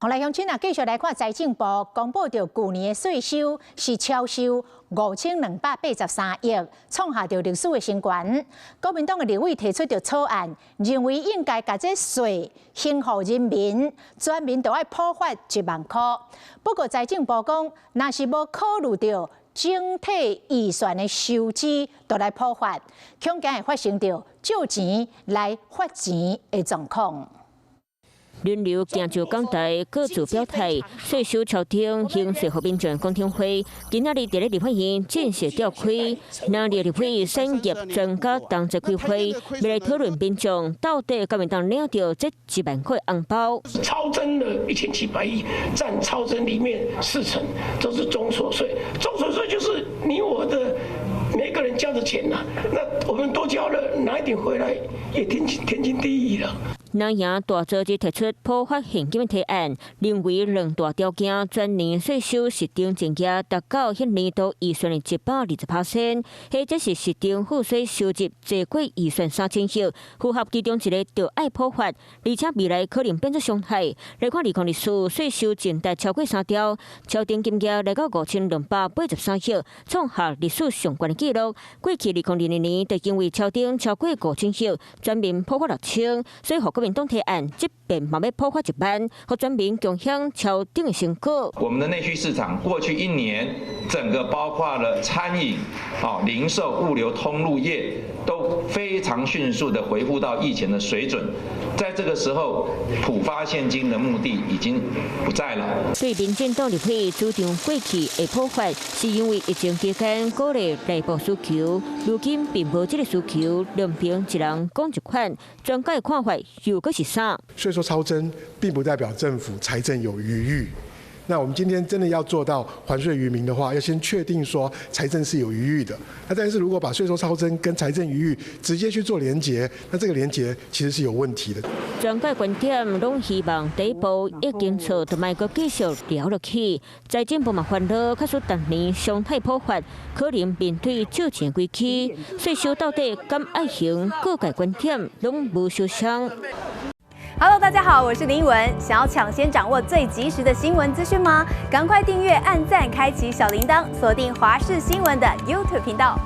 好來，鄉親啊，繼續來看財政部公布著舊年的稅收是超收5283億，創下著歷史的新高。國民黨的立委提出著草案，認為應該共這稅還予人民，全民都愛普發1萬箍。不過財政部講，若是無考慮著整體預算的收支，就來普發，恐驚會發生著借錢來發錢的狀況。輪流行上講臺，各自表態，稅收超徵，還稅予民眾公聽會，今仔日佇咧立法院正式召開，藍綠立委產業專家同齊開會，欲來討論民眾到底敢會當領著這1萬塊紅包。超徵了1700億，佔超徵裡面4成，這是綜所稅。綜所稅就是你我的每個人交的錢吶，那我們多交了，拿一點回來也天經地義了。藍營大組織提出普發現金的提案，認為兩大條件，全年稅收實定增加達到彼年度預算的120%，或者是實定賦稅收入濟過預算3000億，符合其中一个就愛普發，而且未來可能變做常態。來看2024稅收淨達超過三兆，超徵金額來到5283億，創下歷史上懸的紀錄。過去2022年就因為超徵超過5000億，全民普發6000，所以予國民黨提案，這遍嘛欲普發1萬，予全民共享超徵的成果。我們的內需市場過去一年，整個包括了餐飲、零售、物流、通路業都非常迅速的恢復到疫前的水準。在這個時候，普發現金的目的已經不在了。對民進黨立委主張過去會普發，是因為疫情期間鼓勵內部需求，如今並無這个需求，兩邊一人講一款，專家的看法又閣是啥？稅收超徵並不代表政府財政有餘裕。那我們今天真的要做到還稅於民的話，要先確定說財政是有餘裕的。那但是如果把稅收超徵跟財政餘裕直接去做連結，那這個連結其實是有問題的。專家觀點攏希望第一步已經錯，就莫閣繼續聊落去。財政部嘛煩惱，假使逐年常態普發，可能面對借錢危機，稅收到底敢愛還？各界觀點攏無相像。 Hello，大家好，我是林文。想要搶先掌握最及時的新聞資訊嗎？趕快訂閱、按讚、開啟小鈴鐺，鎖定華視新聞的 YouTube 頻道。